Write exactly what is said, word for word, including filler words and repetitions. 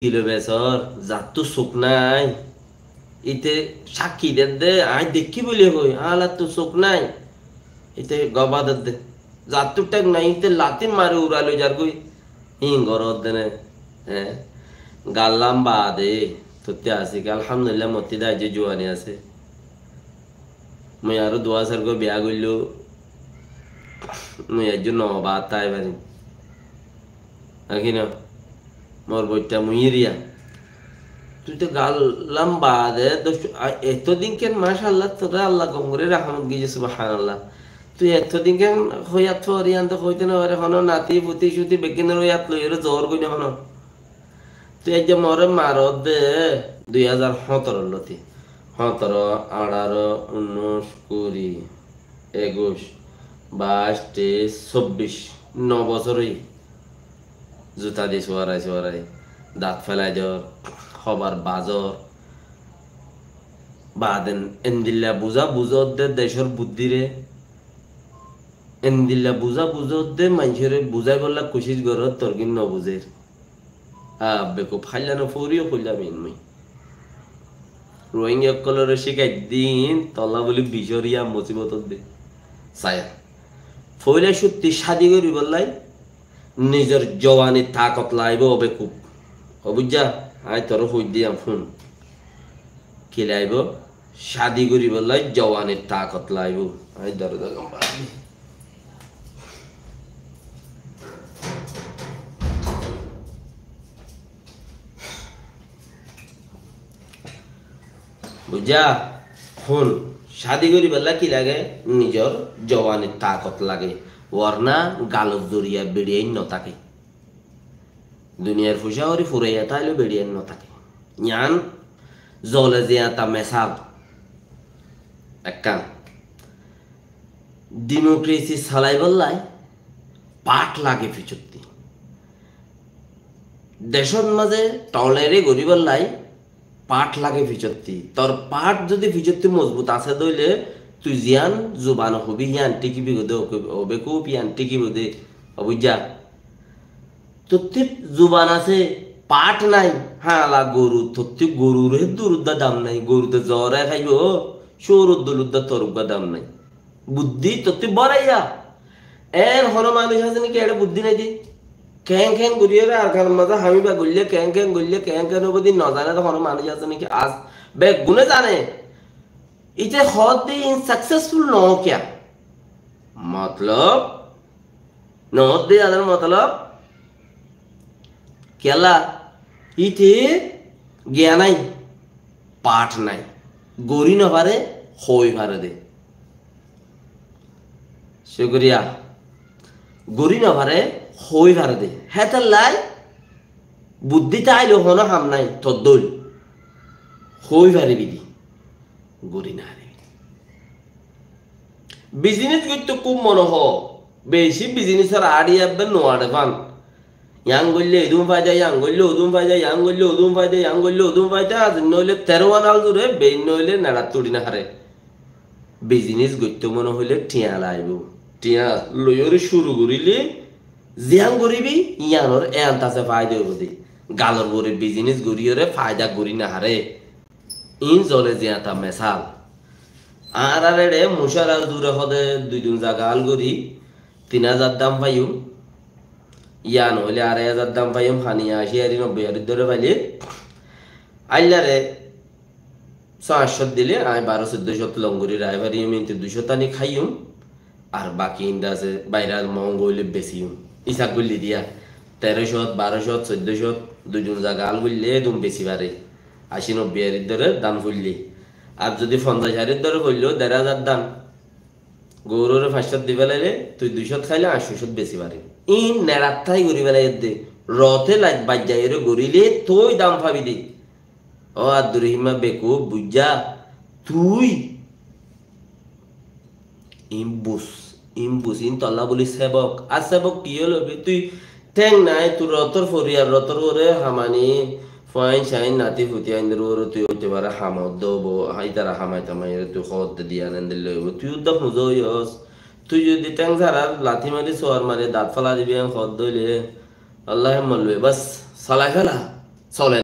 kilo besor, zattú suk nai. Ite sakki dedde, añí dekí buli hoi, añálattu suk nai. Ite goba dedde. Zattú thek nai, ite lati mari ura loi zargoi. Hín gorodde ne. Hé? Gallam baade, totte así ki, alhamdulillah, mottí da aijjó juwani asé. Mui aró dui házar goi biya goilló, mui aijjó no baat tai farim. Aki no? Mor boitta mui iriya. Tui to gallam baade, to, a, etodin ken, mashallah, tore Allah gom gori rahmot gijje, subhanallah. Tui etodin ken hoiyat fori, ante hoite no fare, hono nati, futi, suti, beggin ore hoiyat loi ore zor goi no hono. Tui aijja more marodde dui házar hóñtoro loti. Hóñtoro, añçáro, unnúic, kuri, ekuic, baic, teic, sobbic, no bosór óiye. Zuta di suwarai suwarai, dat felai dor, hobar bazor. Baden endilla buza buzodde decór buddire, endilla buza buzodde maincóre buzaibolla kucíc goror, torgin no buzer. A, bekuf háilla no foriyo hoilam in mui. Rohingya ókkolore cíkai din, tolla buli bicóriya musibot de. Saya. Foila cutti cádi goribollai nizor jowani takot laibo, o bekuf. O buijja, añí tore hoi diyam fun. Ki laibo? Cádi goribollai jowani takot laibo. Añí dore dore gom bari. Buijja? Fun, cádi goribolla ki lage? Nizor jowani takot lage. Warna galor zoriya bediyain no take. Duniyar fucá gori furaiya táile bediyain no take. Yián zole ziyata mesal. Ekkán. Dimokrasi salaibollai part lage ficotti. Decót maze tolere goribollai part lage ficotti. Tor part zodi ficotti mozbut asé de óile, tui ziyán zuban hobi yían tikibo de, o bekuf, yían tikibo de, o buijja? Tottí zuban asé, part nai, hála goru, tottí gorur héddur udda dam nai, goru de zore háibo, cór uddul udda tor uggwá dam nai. Buddí tottí boraiya. En hono manúic asé niki ere buddí nai de? Keén keén goriyore Arkanor maze hamiba goille, keén keén goille, keén keén óibo de no zane de hono manúic asé niki? As beggune zane. Ite hoódde in successful no kiya? Motolob, no hoódde adar motolob kiyólla? Ite giya nai, part nai, gori no fare, hoi fare de. Cukuriya. Gori no fare, hoi fare de. Hétolla buddí táile hono ham nai, toddól. Hoi faribi de. Gori no faribi de. Business goitto kub mone hoó. Beci businessor añçi ebbe no añçe fan. Yián goille edún faida, yián goille odún faida, yián goille odún faida, yián goille odún faida. Aijja no óile tero anal zure, bein no óile neçat turi no fare. Business goitto mone hoile thiañ laibo. Thiañ loiyore curu gorile, ziyán goribi, yiánor e antase faida óibo de. Galor uore business goriyore faida gori no fare. In zole ziyata mesal. Añárar ere mucára zure hode dui dun zaga al gori tin házar dam faiyum. Yián óile arai házar dam faiyum, hani aci ari nobboi ari dore faile. Aillare só añcót dile añí baró soiddo cót longori rai fariyum, inte dui cót ani háiyum. Ar baki inde asé, baira mong óile besiyum. Isab goille diya, tero cót, baró cót, soiddo cót, dui dun zaga al goille edun besi fare. Aci nobboi arir dore dan foille. Ar zodi fonzaic arir dore foille, der házar dan. Gourore fañs cót di felaile, tui dui cót háile añcó cót besi fare. In neçat tái gori felai de. Rote lait baijjaire gorile tui dam fabi de. Ó Abdur Rahim bekuf, buijja? Tui in buz, in buz, in tolla buli sebok. Ar sebok ki óilo be? Tui théng nai, tui rotor foriyar, rotor uore hamani, fuain sain, nati futi aindor uore tui óite fare ham odde óibo, itara hamai tamai ere tui hoódde diyan endilla óibo. Tui udda fuzo óiyos. Tui zodi théng sarar lati mari, suwar mari, dat fela dibi en hoódde óile, Allah he molbe, bas, solai fela. sole.